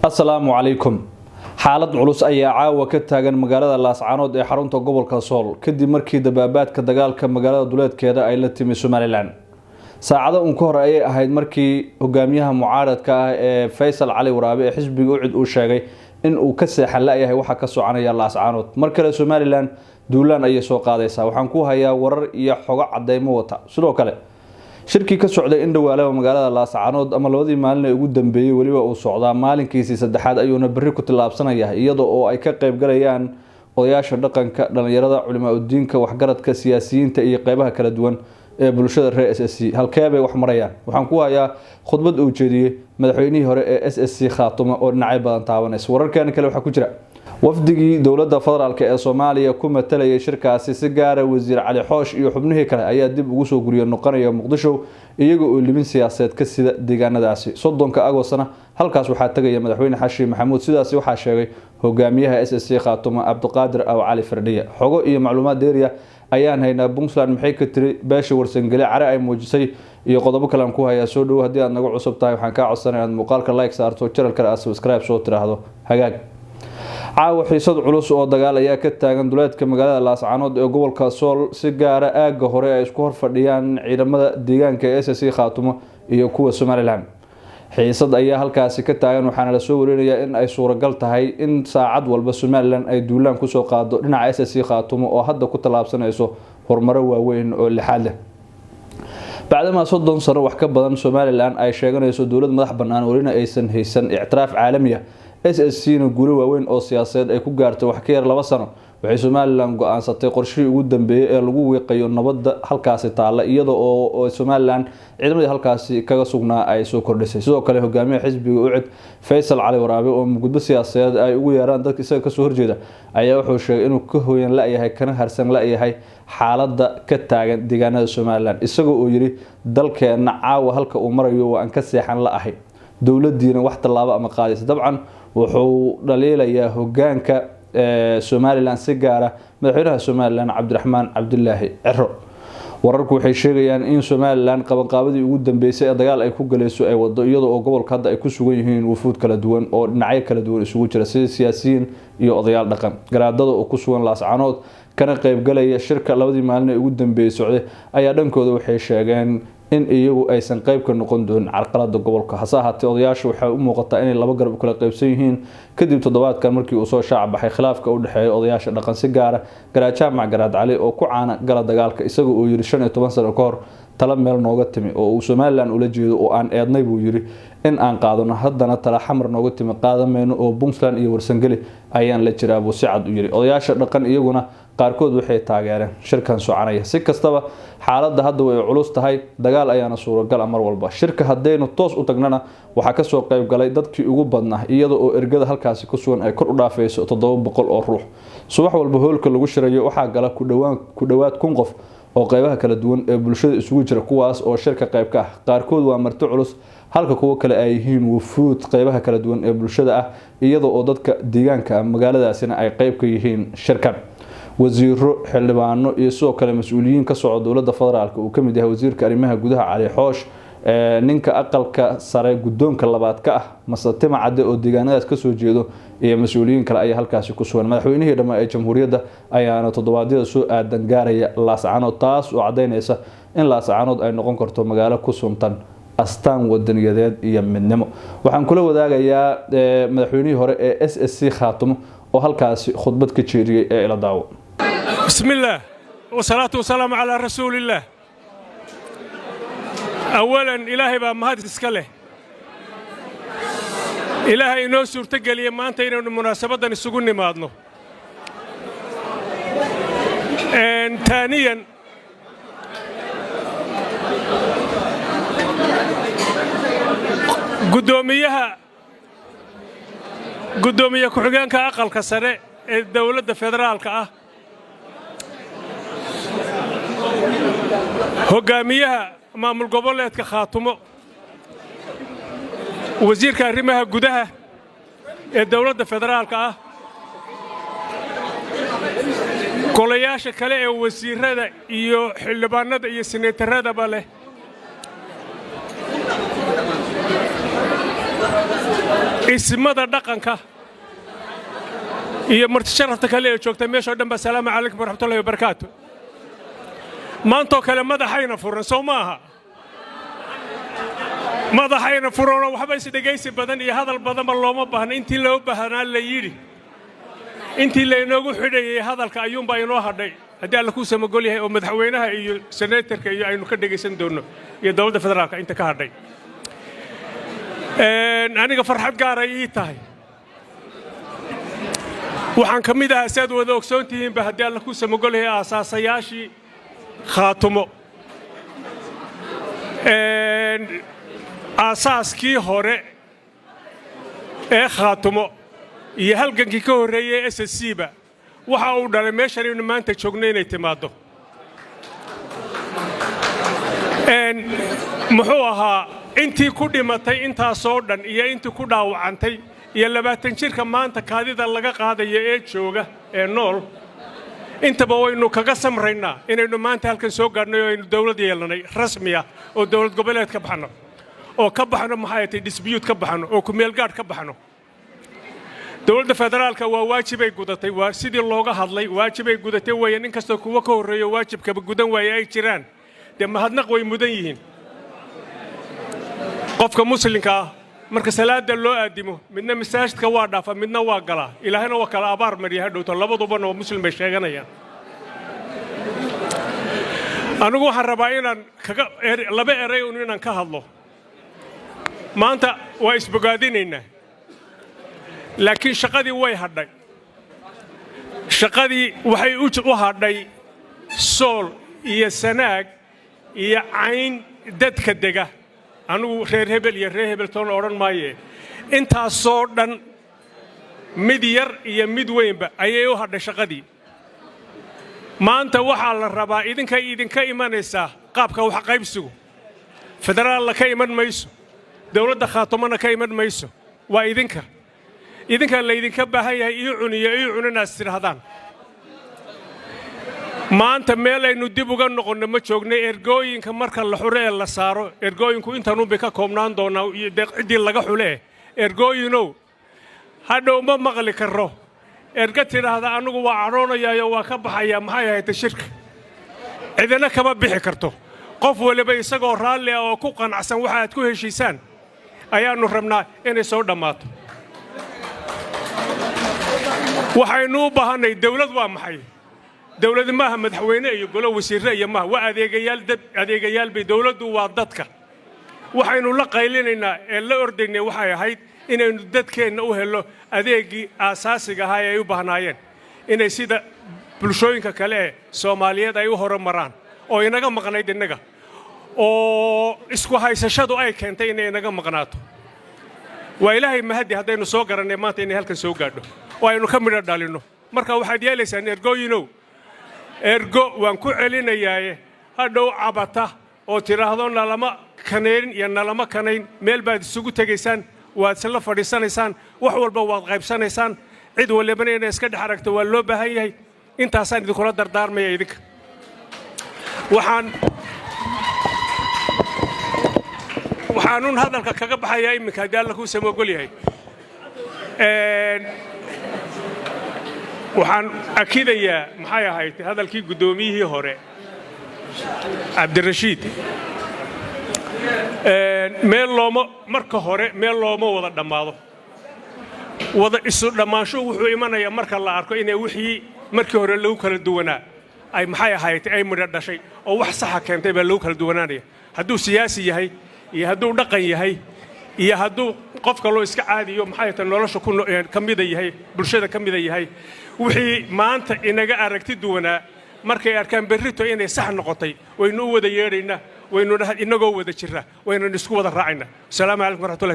Asalaamu calaykum. Xaalad culus ayaa caawa ka taagan magaalada Laascaanood ee xarunta gobolka Sool, kadib markii dabaabaadka dagaalka magaalada duleedkeeda ay la timi Somalilan. Saacado un ka hor ayay ahayd markii hogaamiyaha mucaaradka ah ee Faysal Cali Waraabe ee xisbiga UCID uu sheegay in uu ka seexan la-yahay waxa ka soconaya Laascaanood. Mar kale Somalilan duulaan ayay soo qaadaysaa. Waxaan ku hayaa warar iyo xogo cadeymo wata. Sidoo kale shirkii ka socday in dhawaalaba magaalada Laascaanood ama labadii maalin ee ugu dambeeyey weliba uu socdaa, maalinkiisii saddexaad ayuuna berri ku tillaabsanaya, iyada oo ay ka qayb galayaan odayaasha dhaqanka, dhalinyarada, culimaa udiinka, waxgaradka, siyaasiyiinta iyo qeybaha kala duwan ee bulshada reer SSC. Halkee bay wax marayaan? Waxaan ku hayaa khudbad uu jeediyey madaxweynihii hore ee SSC Khaatumo oo dhinacyo badan taabanaysa. Wararkeena kale waxaa ku jira wafdigii dowladda federaalk ee Soomaaliya ku matalayay shirkaasi, si gaara wasiir Cali Xoosh iyo xubnihii kale, ayaa dib ugu soo guriyo noqonaya Muqdisho, iyaga oo libin siyaasadeed ka sida deegaanadaasi. 30-ka Agostana halkaas waxaa tegaya madaxweyne Xashi Maxamuud. Sidaasi waxaa sheegay hogaamiyaha SSC Khaatumo, Cabdiqaadir Aw Cali Firdhiye. Xogo iyo macluumaad dheeriya ayaan haynaa. Puntland maxay ka tiri beesha Warsangeli care ay muujisay? Iyo qodobo kale aan ku hayaa. Soo dhowo. Haddii aad nagu cusub tahay, waxaan kaa codsanay inaad muuqaalka like saarto, channelkale aad subscribe soo tiraahdo. Hagaag. Caawa xiisad culus oo dagaal ayaa ka taagan duleedka magaalada Laascaanood ee gobolka Sool, si gaara aagga hore ay isku horfadhiyaan ciidamada deegaanka ee SSC Khaatumo iyo kuwa Somalilan. Xiisad ayaa halkaasi ka taagan, waxaana lasoo warinayaa in ay suuragal tahay in saacad walba Somalilan ay duulaan kusoo qaado dhinaca SSC Khaatumo, oo hadda ku tallaabsanayso horumaro waaweyn oo lixaad leh. Bacdamaa 30 sano wax ka badan Somalilan ay sheeganayso dowlad madax bannaan, welina aysan haysan ictiraaf caalami ah, SSC na guulo waaweyn oo siyaasadeed ay ku gaartay wax ka yar 2 sano, waxay Somalilan go-aansatay qorshihii ugu dambeeyey ee lagu wiiqayo nabadda halkaasi taalla, iyada oo Somalilan ciidamadii halkaasi kaga sugnaa ay soo kordhisay. Sidoo kale hogaamiyaha xisbiga UCID, Faysal Cali Waraabe, oo mugudbo siyaasadeed ay ugu yeeraan dadka isaga kasoo horjeeda, ayaa wuxuu sheegay inuu ka hooyan la-yahay kana harsan la-yahay xaaladda ka taagan deegaanada Somalilan, isagoo uu yidhi: "Dalkeenna caawa halka uu marayo waa aan ka seexan la ahay, dowladiina wax tallaabo ama qaadaysa." Dabcan wuxuu dhaliilayaa hogaanka Somalilan, si gaara madaxweynaha Somalilan, Cabdiraxmaan Cabdilaahi Ciro. Wararku waxay sheegayaan in Somalilan qabanqaabadii ugu dambeysay ee dagaal ay ku galayso ay wado, iyadoo oo gobolka hadda ay ku sugan yihiin wufuud kala duwan oo dhinacyo kala duwan isugu jira, sida siyaasiyiin iyo odayaal dhaqan. Garaadada oo ku sugan Laascanood kana qaybgalaya shirka labadii maalin ee ugu dambeeyey socday ayaa dhankooda waxay sheegeen in iyagu aysan qayb ka noqon doonin carqalada gobolka. Hase ahaatee odayaashu waxay u muuqataa inay laba garab kala qaybsan yihiin, kadib toddobaadkan markii uu soo shaac baxay khilaafka u dhexeeya odayaasha dhaqan, si gaara Garaad Jaamac Garaad Cali oo ku caana gala dagaalka, isaga uu yidhi 15 sano ka hor tala meel nooga timi, oo uu Somalilan ula jeedo, oo aan eednay buu yidhi in aan qaadano, haddana tala Xamar nooga timi qaadan mayno, oo Puntland iyo Warsangeli ayaan la jiraa, buu si cad u yidhi. Odayaasha dhaqan iyaguna qaarkood waxay taageereen shirkan soconaya. Si kastaba xaaladda hadda way culus tahay, dagaal ayaana suuragal ah mar walba. Shirka haddaynu toos u tagnana, waxaa kasoo qayb galay dadkii ugu badnaa, iyada oo ergada halkaasi ku sugan ay kor u dhaafayso 700 oo ruux. Subax walba hoolka lagu shirayo waxaa gala ku dhowaad 1000 qof oo qeybaha kala duwan ee bulshada isugu jira, kuwaas oo shirka qayb ka ah. Qaarkood waa marti culus, halka kuwo kale ay yihiin wufuud qeybaha kala duwan ee bulshada ah, iyada oo dadka deegaanka magaaladaasina ay qeyb ka yihiin shirkan. Wasiiro, xildhibaano iyo sidoo kale mas-uuliyiin ka socda dowladda federaalk, uu kamid yahay wasiirka arrimaha gudaha Cali Xoosh, ninka aqalka sare guddoonka labaad ka ah, Masatima Cadde, oo deegaanadaas kasoo jeedo, iyo mas-uuliyiin kale ayaa halkaasi ku sugan. Madaxweynihii dhammaa ee jamhuuriyadda ayaana toddobaadyada soo aadan gaaraya Laascanood, taas oo caddaynaysa in Laascanood ay noqon karto magaalo ku suntan astaan wadaniyadeed iyo midnimo. Waxaan kula wadaagayaa madaxweynihii hore ee SSC Khaatumo oo halkaasi khudbad ka jeediyey ee ila daawo. بسم الله والصلاة والسلام على رسول الله. أولا إلهي baa mahad iska leh, Ilaahay inoo suurtogeliya maanta inaynu munaasabaddan isugu nimaadno. Taaniyan, guddoomiyaha, guddoomiye ku-xigeenka aqalka sare ee dowladda federaalka ah, hoggaamiyaha maamul goboleedka Khaatumo, wasiirka arrimaha gudaha ee dowladda federaalka ah, golayaasha kale ee wasiirrada iyo xildhibaannada iyo seneetaradaba leh, Isimada dhaqanka iyo martisharafta kale ee joogta meeshoo dhan ba, asalaamu calaykum waraxmatullahi wabarakaatu. Maantoo kale madaxayna furan, soo ma aha? Madaxayna furanoo waxba isdhegaysi badan iyo hadal badanba looma baahna. Intii loo baahnaa la yidhi, intii laynoogu xidhayay hadalka ayuunbaa inoo hadhay, haddii Alla kuu samagol yahay, oo madaxweynaha iyo senatorka iyo aynu ka dhegaysan doonno iyo dowladda federaalka inta ka hadhay. Aniga farxad gaaray ii tahay. Waxaan ka mid ahaa, si aad wada ogsoon tihiinba, haddii Alla kuu samagol yahay, aasaasayaashii Khaatumo. Aasaaskii hore ee Khaatumo iyo halgankii ka horreeyey SSC ba waxa uu dhalay meeshanaynu maanta joogno inay timaaddo. Muxuu ahaa, intii ku dhimatay intaasoo dhan iyo intii ku dhaawacantay iyo 20 jirka maanta kaadida laga qaadaya ee jooga ee nool, intaba waynu kaga samraynaa inaynu maanta halkan soo gaadhnay oo aynu dawlad yeelannay rasmiya oo dowlad goboleed ka baxno oo ka baxno, maxay tahay, dispute ka baxno oo kumeelgaadh ka baxno. Dowladda federaalka waa waajibay gudatay, waa sidii looga hadlay, waajibay gudatay weeye. Nin kastoo kuwa ka horreeyo waajibkaba gudan waaye ay jiraan, dee mahadnaq way mudan yihiin. Qofka muslimka ah marka salaada loo aadimo, midna masaajidka waa dhaafa, midna waa galaa, Ilaahayna waa kala abaar mariya hadhowto. Labadubana waa muslim bay sheeganayaan. Anigu waxaan rabaa inaan kaga laba eray un inaan ka hadlo. Maanta waa isbogaadinaynaa, laakiin shaqadii way hadhay. Shaqadii waxay u hadhay Sool iyo Sanaag iyo Cayn dadka dega. Anigu reer hebel iyo reer hebel toona odhan maaye. Intaasoo dhan, mid yar iyo mid weynba, ayay u hadhay shaqadii. Maanta waxaa la rabaa idinkay idinka imanaysaa qaabka wax qaybsigu. Federaalna ka iman mayso, dowladda Khaatumana ka iman mayso, waa idinka. Idinkaa laydinka baahan yahay ii cuniyo ii cuninaas tidhaahdaan. Maanta meel aynu dib uga noqonno ma joognay. Ergooyinka marka la xuro ee la saaro, ergooyinku intanuunbay ka koobnaan doonaa iyo dee ciddii laga xulee. Ergooyinow, hadhow ma maqli karro erga tidhaahda annugu waa cadhoonayaayo waa ka baxayaa. Maxay ahayd shirka? Cidina kama bixi karto. Qof waliba isagoo raalli ah oo ku qanacsan waxa aad ku heshiisaan ayaannu rabnaa inay soo dhammaato. Waxaynu u baahannay dawlad. Waa maxay dawlad? Maaha madaxweyne iyo golo wasiirre iyo maaha, waa adeegayaal. Dad adeegayaal bay dawladdu waa dadka. Waxaynu la qaylinaynaa ee la ordaynay waxay ahayd inaynu dadkeenna u hello adeeggii aasaasiga ahaa ee ay u baahnaayeen, inay sida bulshooyinka kale ee Soomaaliyeed ay u horumaraan oo inaga maqnayd innaga oo isku haysashadu ay keentay inay inaga maqnaato. Waa Ilaahay mahaddi haddaynu soo garannay maanta inay halkan soo gaadho oo aynu ka midho dhalinno. Marka waxaad yeelaysaan, ergooyinow, ergo waan ku celinayaaye, hadhow cabata oo tidhaahdo nalama kanayn iyo nalama kanayn, meel baad isugu tegaysaan, waad isla fadhiisanaysaan, wax walba waad qaybsanaysaan. Cid walibana inay iska dhex aragto waa loo baahan yahay. Intaasaan idinkula dardaarmaya idinka. Waxaanuun hadalka kaga baxayaa iminka, haddii Alla kuu samoogol yahay, waxaan akidayaa, maxay ahayd, hadalkii guddoomiyihii hore Cabdirashiid. Meel looma, marka hore meel looma wada dhammaado. Wada isu dhammaanshuhu wuxuu imanayaa marka la arko inay wixii markii hore lagu kala duwanaa ay, maxay ahayd, ay midho dhashay oo wax saxa keentay baa lagu kala duwanaanaya. Hadduu siyaasi yahay iyo hadduu dhaqan yahay iyo hadduu qof kaloo iska caadiyo, maxay tahay, nolosha ka mida yahay, bulshada ka mida yahay, wixii maanta inaga aragti duwanaa markay arkaan berrito inay sax noqotay, waynu u wada yeedhaynaa, waynu inagoo wada jira waynanu isku wada raacaynaa. Asalaamu calaykum waraxmatullahi.